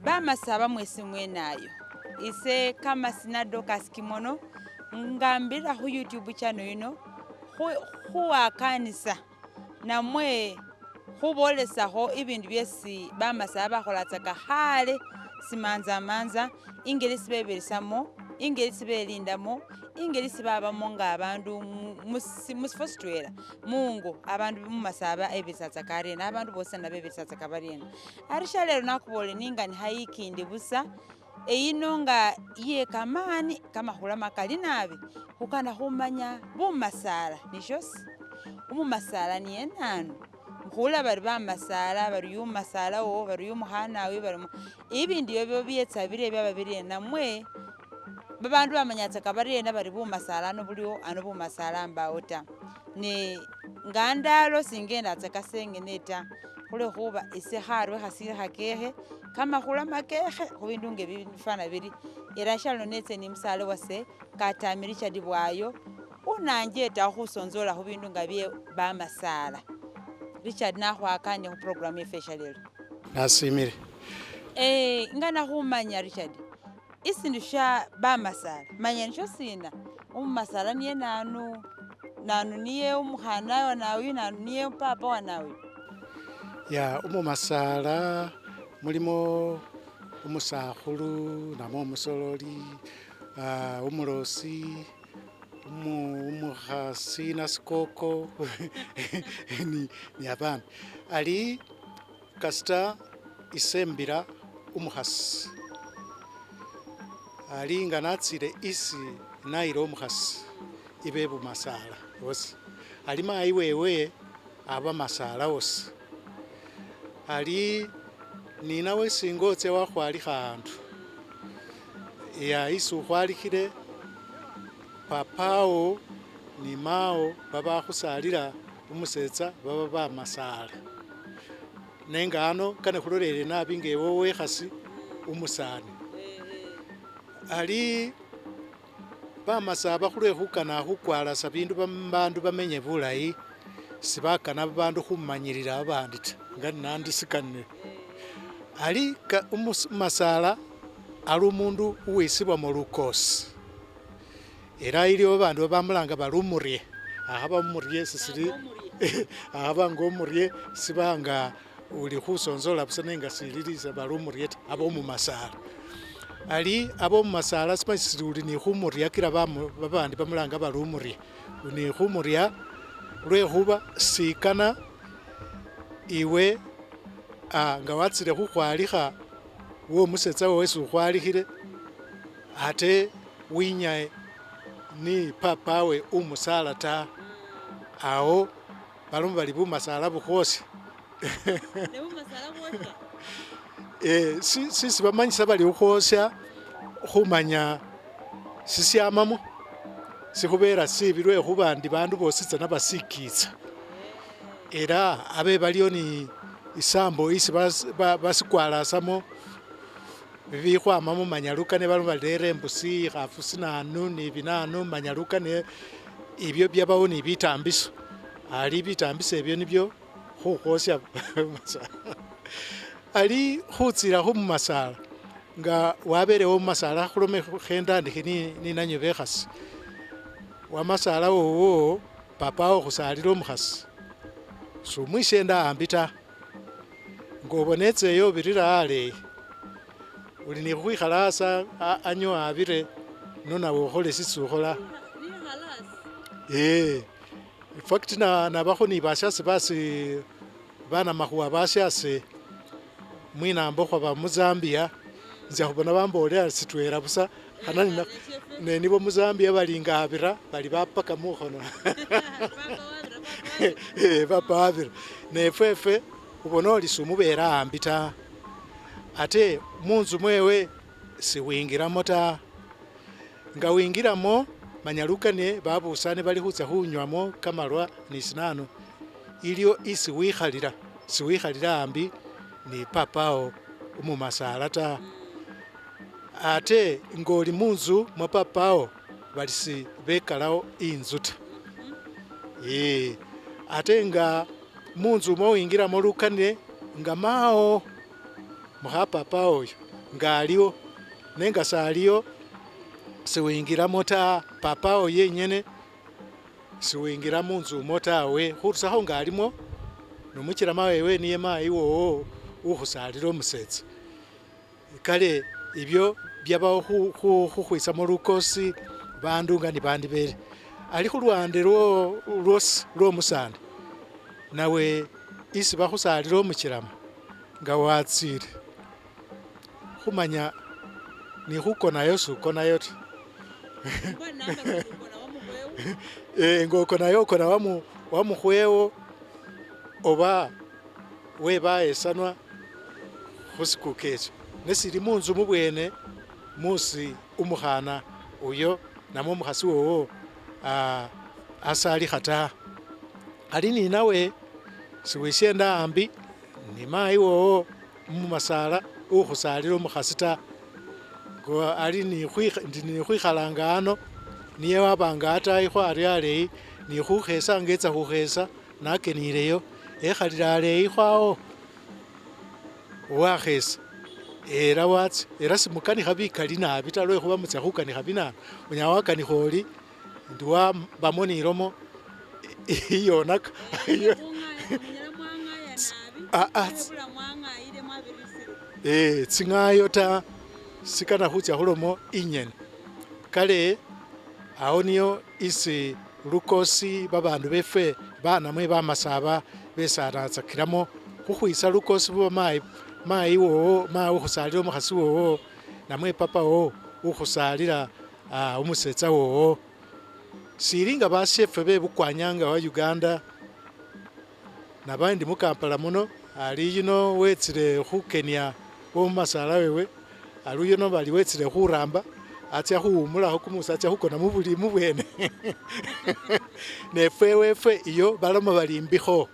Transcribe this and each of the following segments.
Bamasaba mwesi mwenayo ise kamasina Dorcas Kimono ngambila khu YouTube channel yino khuwakanisa namwe khubolesakho ibindu byesi bamasaba bakholatsaka khale simanzamanza ingeli isi bebirisamo, ingeli isi belindamo, ingeli isi babamo nga abandu musifo sitwela mungo abandu mumasaba ebirisatsaka ariena abandu bositsana bebirisatsaka bariena. Ari shalelo nakhubolele ninganikha ikindi busa Eyino nga iye kamaani kamakhula makali nabi khukana khumanya bumasaala nishosi. Umumasaala niye nanu? Mukhuula bari bamasaala, bari uyu umumasaala wo, bari uyu umukhana uyu, bari ibindu ebyo byetsa birie byaba birie namwe babandu bamanyatsaka bariena bari bumasaala ano buliwo ano bumasaala mbawo ta. Ne nga ndalo singendatsaka sengene ta khulwekhuba ise kharwe khasili khakekhe Kamakhula makekhe khubindu nga ebifwana biri, era shalino netse ni musale wase Katami Richard Bwayo unanjetakho khusonzola khubindu nga bye bamasala. Richard nakhwakanie khu program yefwe eshalelo. Nasimile. Eeh ngana khumanya Richard, isindu sha bamasala manya nisho sina? Umumasala niye nanu? Nanu niye umukhana wa nawi? Nanu niye papa wa nawi? Ya umumasala mulimo umusakhulu namwe umusololi, umulosi, umukhasi nasikoko ni abandi. Ali kasita ise mbila umukhasi, ali nga natsile isi nayila omukhasi ibe bumasala bosi, ali mayi wewe aba masala wosi, ali ninawe singa otsia wakhwalikha ahandu, ya isi ukhwalikhile papawo ni mawo babakhusalila umusetsa baba bamasala. Nenga ano kane khulolele nabi nga ewe wekhasi umusani ali Bamasaba khulwe khukana khukwalasa bindu bandu bamenye bulayi, sibakana babandu khumanyilila babandi ta nga nandisikanile. Ali umumasala ali umundu uwisibwamo lukosi, ela iliwo babandu babamulanga bari umurye, akhaba umurye sisili akhaba nga umurye siba nga Uli khusonzola busa nenga silili bali umurye ta, aba umumasala. Ali aba umumasala simanyi sili uli ni khumurya kila babandi bamulanga bari umurye. Uli ni khumurya lwekhuba sikana iwe nga watsile khukhwalikha womusetsa wowo esi ukhwalikhile ate winyaye ni papawe umusala ta, awo Baloma bari bumasala bukhwosya. Ne bumasala bwosya? Sisi bamanyisa bari khukhwosya khumanya sisyamamo sikhubela sibi lwekhuba ndi bandu bositsana basikitsa ela abe baliwo ni isambo isi basikwalasamo bibikhwamamo manya lukane baloma bari lera imbusi, ikhafu sinanu ni binanu manya lukane ebyo byabawo ni bitambiso, ali bitambiso ebyo nibyo khukhwosya ali khutsila khu mumasala nga wabelewo mumasala khulome khendandikhe ninanywe bekhasi, wamasala wowo papawo khusalile omukhasi somwishenda ambi ta. Ngobona etsa eyo obirira aleyi, uli ni khukhwikhala asi anyowe abire no nawe ukhole sisi ukhola. Eeh, in fact nabakho ni bashasi basi banamakhuwa bashase mwinambo khwaba mu Zambia, nzia khubona bambolela sitwela busa khana ne nibo mu Zambia bali nga abira bali bapaka mukhono papa wabira. Ne fwefwe khubona ori siumubele ambi ta, ate munzu mwewe siwingilamo ta, nga wingilamo manya lukane babusane bali khutsa khunywamo kamalwa ni sinanu, iliwo isi wikhalila, siwikhalila ambi ni papawo umumasala ta. Ate ngoli munzu mwa papawo bali sibekalawo inzu ta. Ee, ate nga munzu mwo wingilamo lukanile nga mawo mukha papa oyo nga aliwo, nenga saliwo siwingilamo ta, papa wo yenyene siwingila munzu mwo tawe khurusakho nga alimo nomuchelama wewe niye mayi wowo ukhusalila umusetsa. Kale ibyo byabawo khukhwisamo lukosi bandu nga nibandibele. Ali khuluwande lwosi lwomusande nawe isi bakhusalila omuchelama nga watsile khumanya nikhukonayo sukonayo ta nga okonayo okona wamukhwewo oba webayesanwa khusikuka esyo. Nesili munzu mubwene musi umukhana uyo namwe omukhasi wowo asalikha ta. Ali ninawe siwisyenda ambi ni mayi wowo mumasala ukhusalila omukhasi ta, ali ndi khwikhalanga ano niye wabanga atayikho ari aleyi ni khukhesa nga etsa khukhesa nakenileyo ekhalile aleyikho awo wakhesa ela watsa ela simukanikha bikali nabi ta lwekhuba mutsa khukanikha binanu onyala wakanikha ori ndi wabamo ni ilomo iyonaka tsing'ayo ta sikana khutsa khulomo inyene. Kale awo niyo isi lukosi babandu befwe banamwe bamasaba besalatsakilamo khukhwisa lukosi buba mayi mayi wowo mayi ukhusalila omukhasi wowo namwe papa wowo ukhusalila umusetsa wowo. Sili nga bashefwe bebukwanyanga wa Uganda nabandi mukampala muno ali yuno wetsile khukenya womumasala wewe ali yuno bali wetsile khuramba atsa khuwumulakho kumuusi atsa khukona mubuli mubwene nefwe wefwe iyo baloma bali imbikho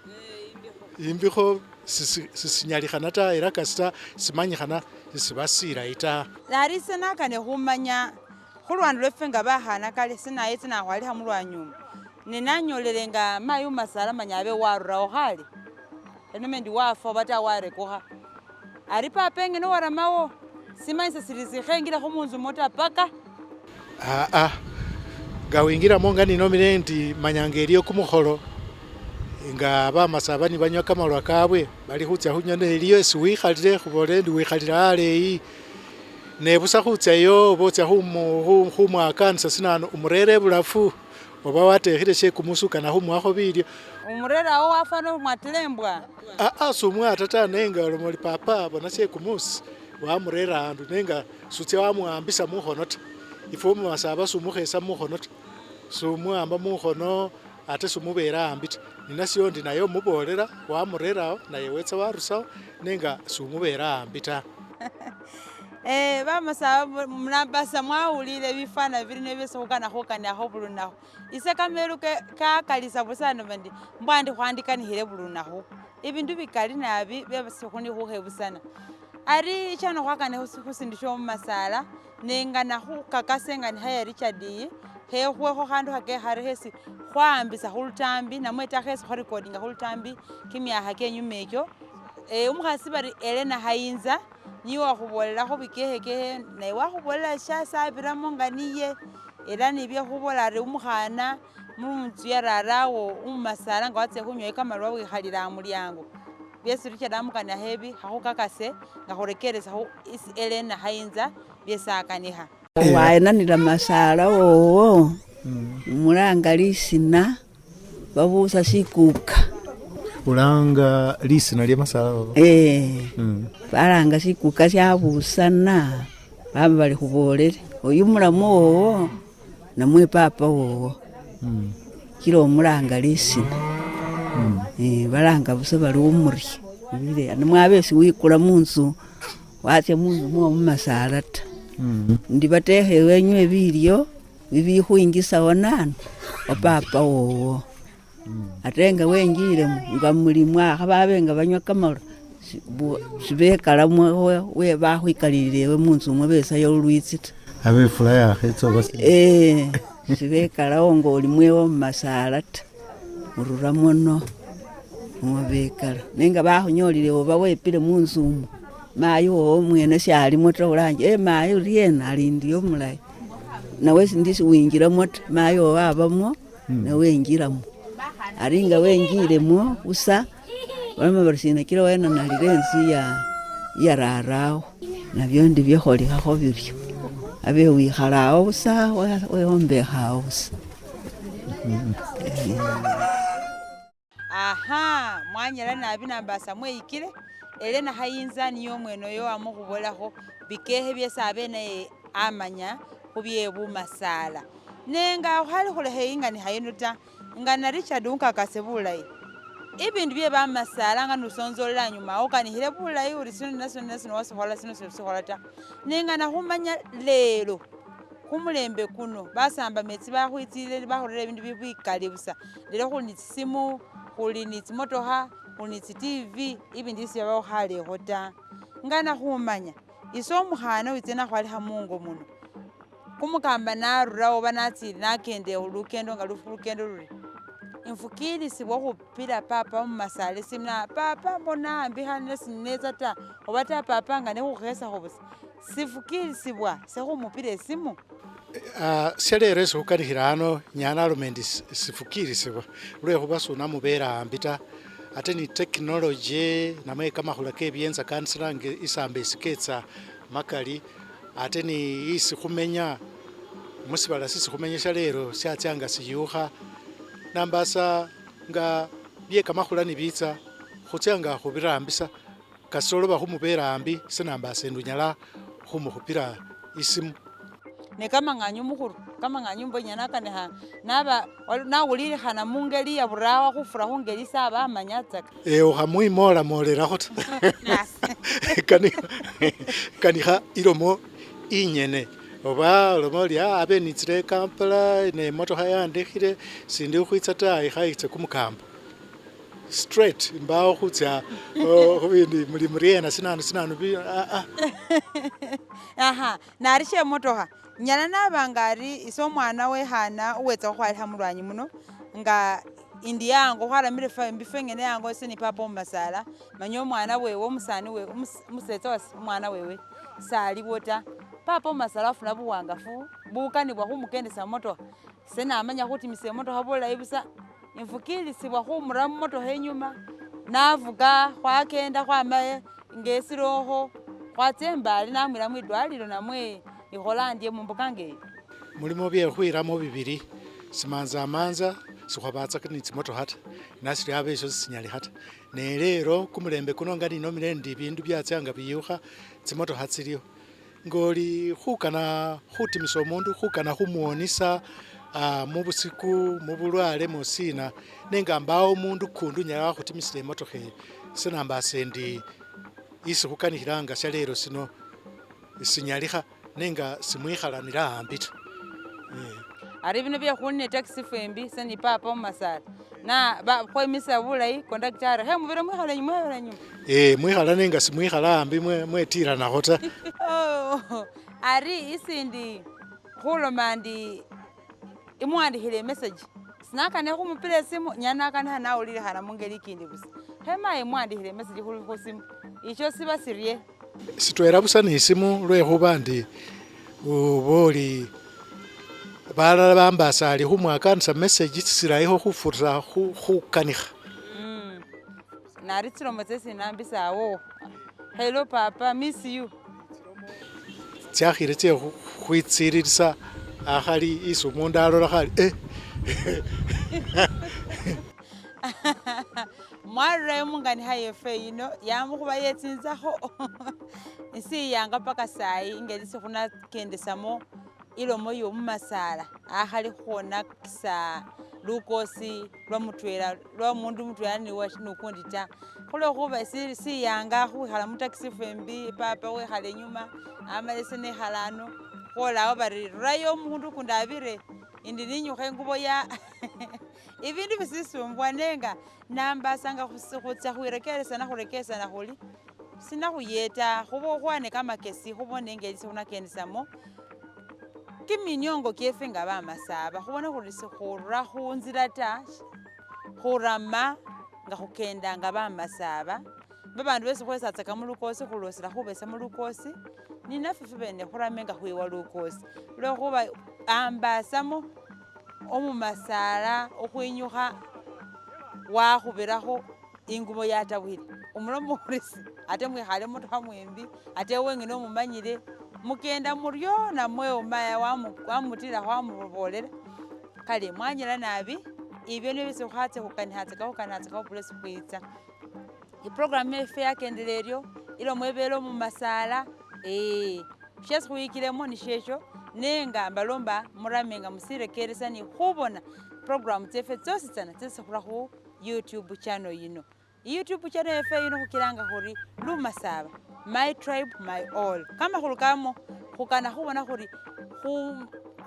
imbikho sisinyalikhana ta ela kasita simanyikhana sisiba silayi ta. Nari ise nakane khumanya khulwandu lwefwe nga bakhana kale sinayetse nakhwalikha mulwanyi ne nanyolele nga mayi umasala manya abe warurawo khale enome ndi wafwa oba ta warekukha ari papa engene waramawo simanyisa sili sikhengilakho munzu mo ta paka aa nga wingilamo nga ninomile ndi manyanga eliyo kumukholo nga bamasaba nibanywa kamalwa kabwe bali khutsa khunywa neliyo esi wikhalile khubole ndi wikhalile aleyi nebusa khutsayo oba otsa khumwakanisa sinanu umurere ebulafu oba watekhile shekumusi ukana khumuwakho bilyo umurerawo wafwana omwatile embwa aa sumwata ta nenga oloma oli papa bona shekumusi wamurera andu nenga sutsa wamuwambisa mukhono ta ifwe mumasaba sumukhesa mukhono ta sumuwamba mukhono ate sumubera ambi ta ninasyo ndi naye omubolela wamurerawo naye wetsa warusawo nenga sumubera ambi ta. Bamasaba munambasa mwawulile bifana bili nebyesi khukana khukaniakho bulunakhu. Ise kamelu kakalisa busa noma ndi mbwandi khwandikanikhile bulunakhu. Ibindu bikali nabi byesi khuni khukhebusana. Ari chano khwakane khusindu sho mumasala nengana khukakase nga nikhaya Richard iyi khekhuwekho khandu khakekhare khesi khwawambisa khulutambi namwe ta khesi khwarecordinga khulutambi kimyakha kyenyuma ekyo. Umukhasi bari Elena Hayinza niye wakhubolelakho bikekhekekhe naye wakhubolela shasabiramo nga niye ela nibye khubola ari umukhana munzu ya rarawo umumasala nga watsa khunywa kamalwa wikhalile amulyango. Byesi Richard amukania khebi khakhukakase nga khurekeresakho isi Elena Hayinza byesi akanikha. Wayenanila masala wowo mulanga lisina babusa sikuka. Ulanga lisina lya masala wowo? Balanga sikuka syabusana baba bali khubolele oyu mulamu wowo namwe papa wowo kila omulanga lisina. Balanga busa bali umurye bile namwabesi wikula munzu watsa munzu mwo mumasala ta. Ndi batekhe wenywe bilyo bibikhwingisawo nanu opapa wowo. Ate nga wenjilemo nga muli mwakha babe nga banywa kamalwa sibekalamo bakhwikalilile ewe munzu mwo besayo lulwitsi ta. Abe ifula yakhetsa oba sibekalawo nga oli mwewo mumasala ta. Murura muno mwo bekala nenga bakhunyolile oba wepile munzu umwo mayi wowo mwene shalimo ta ulanje e mayi uriena ali ndiyo mulayi nawe sindi siwinjilamo ta mayi wowo abamo newinjilamo ari nga wenjilemo busa baloma bari sina kila wenanalile inzu ya rarawo nabyo ndi byekholikhakho biryo abe wikhala awo busa wewombekha awo busa. Aha, mwanyala nabi nambasa mweyikile, Elena Khayinza niye omwenoyo amukhubolakho bikekhe byesi abe naye amanya khubye bumasala. Nenga khukhali khulekha inganikha yino ta, nga na Richard unkakase bulayi, ibindu bye bamasala nga nusonzolela anyuma okanikhile bulayi uri sino na sino na sino wasikhola sino sisikhola ta. Nenga nakhumanya lelo khumulembe kuno basamba metsi bakhwitsile bakhurera ebindu bikali busa. Lelo khuli ni tsisimu, khuli ni tsimotokha, khuli ni tsi-tv, ibindu isi byabawo khalekho ta. Nga nakhumanya ise omukhana witsile nakhwalikha mungo muno, kumukamba narura oba natsile nakende lukendo nga lukendo luri, infukilisibwa khupila papa mumasala esimu na papa mbona ambi khane sinetsa ta, oba ta papa nga nekhukhesakho busa. Sifukilisibwa sekhumupila esimu. Shalelo esi khukanikhila ano nyala naloma endi sifukilisibwa lwekhuba sunamubele ambi ta ate ni technology namwe kamakhula kebyenza kanisila nga isamba esi ketsa makali ate ni isi khumenya musibala sisi khumenya shalelo shatsa nga siyukha nambasa nga byekamakhula nibitsa khutsa nga khubirambisa kasita khumubele ambi senambasa endi unyala khumukhupila isimu. Ne kamang'anyu mukhuru, kamang'anyu mbo nyala nakanikha naba nawulilikhana mungeli ya burawa khufura khungeli isi aba amanyatsaka. Ukhamwimolamolelakho ta kanikha ilomo inyene oba oloma ori abe nitsile Kampala ne motokha yandekhile sindi khukhwitsa ta ikha kumukamba. Straight mbawo khutsa khubindi muli muriena sinanu sinanu Aha, nari shemotokha nyala naba nga ari ise omwana wekhana uwetsa khukhwalikha mulwanyi muno nga indi yango khwaramile mbifwengene yango ise ni papa omumasala manya omwana wewe omusani wewe umusetsa wase omwana wewe saliwo ta. Papa omumasala wafuna buwangafu bukanibwa khumukendesa mumotokha ise namanya khutimisa emotokha bulayi busa infukilisibwa khumura mumotokha enyuma navuka khwakenda khwama ngesilokho khwatsa embale namwila mwidwalilo namwe ikhola ndye mumbuka ngeyo. Mulimo byekhwilamo bibili simanzamanza sikhwabatsaka ni tsimotokha ta nasili abe esyo sisinyalikha ta ne lelo kumulembe kuno nga ninomile ndi bindu byatsa nga biyukha tsimotokha tsiliwo ngoli khukana khutimisa omundu khukana khumuwonisa mubusiku mubulwale musina nenga mbawo omundu kundi unyala wakhutimisila emotokha eyo senambasa endi isi khukanikhilanga shalelo sino sinyalikha nenga simwikhalanila ambi ta. Ari bino byekhunina taxi fwembi ise ni papa omumasala na khwemisa bulayi conductor ari khemubire mwikhala enyuma mwikhala enyuma. Mwikhala nenga simwikhala ambi mwetilanakho ta. Ari isindi khuloma ndi imuwandikhile emessage sinakane khumupila esimu nyala nakanikha nawulilikhana mungeli ikindi busa khemaye imuwandikhile emessage khusimu isho siba sirye. Sitwela busa ni isimu lwekhuba ndi uboli balala bambasa ali khumwakanisa message silayikho khufurira khukanikha. Nari tsilomo tsesi nambisa awo hello papa miss you. Tsyakhile tse khwitsililisa akhali isi omundu alola khali Mwarurayo munganikha yefwe yino yamukhuba yetsinzakho isiyanga paka sayi ingeli sikhunakendesamo ilomo yo mumasala akhali khukhwonakisa lukosi lwa mutwela lwa mundu mutwela nukundi ta khulwekhuba siyanga khwikhala mutaxi fwembi papa wekhala enyuma amala ese nekhala ano khwolawo bari rurayo omundu ukundi abire indi ninyukha engubo ya ibindu bisisumbwa nenga nambasanga khutsa khwirekeresana khurekeresana khuli sinakhuyeta khuba khwane kamakesi khubone ingeli sikhunakendesamo kiminyongo kyefe nga bamasaba khubone khuri sikhurura khunzila ta. Khurama nga khukenda nga bamasaba, babandu besi khwesatsaka mulukosi khulosela khubesa mulukosi, ninafwe fwebene khurame nga khwiwa lukosi, lwekhuba ambasamo omumasala okhwinyukha wakhubirakho ingubo yatabukhile, omuloma orisi ate mwikhale mumotokha mwembi ate wengene omumanyile, mukenda muryo namwe omaya wamutilakho wamubolela, kale mwanyala nabi ibyo nibyo byesi khwatsa khukanikhakakho khukanikhakakho bulesi bwitsa. Iprogramu yefwe yakendele eryo, ilomo ibele mumasala shesi khwiyikilemo nishesho nenga mbalomba murame nga musirekeresya ni khubona programu tsefwe tsosi tsana tsesi khura khu YouTube channel yino. YouTube channel yefwe yino khukilanga khuri Lumasaba, my tribe my all. Kamakhulu kamo khukana khubona khuri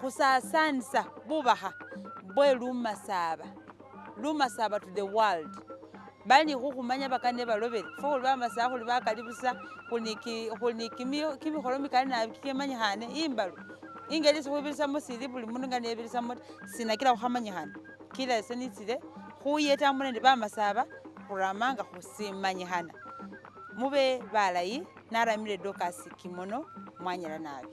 khusasanisa bubakha bwe Lumasaba, Lumasaba to the world. Bali khukhumanya bakane balobele, fwe khuli bamasaba khuli bakali busa, khuli ni kimikholo mikali nabi kikimanyikhane imbalu. Ingeli esi khwibirisamo sili buli mundu nga nebirisamo ta, sinakila khukhamanyikhana. Kila ese nitsile khuyetamo nende bamasaba khurama nga khusimanyikhana. Mube balayi, naramile Dorcas Kimono, mwanyala nabi.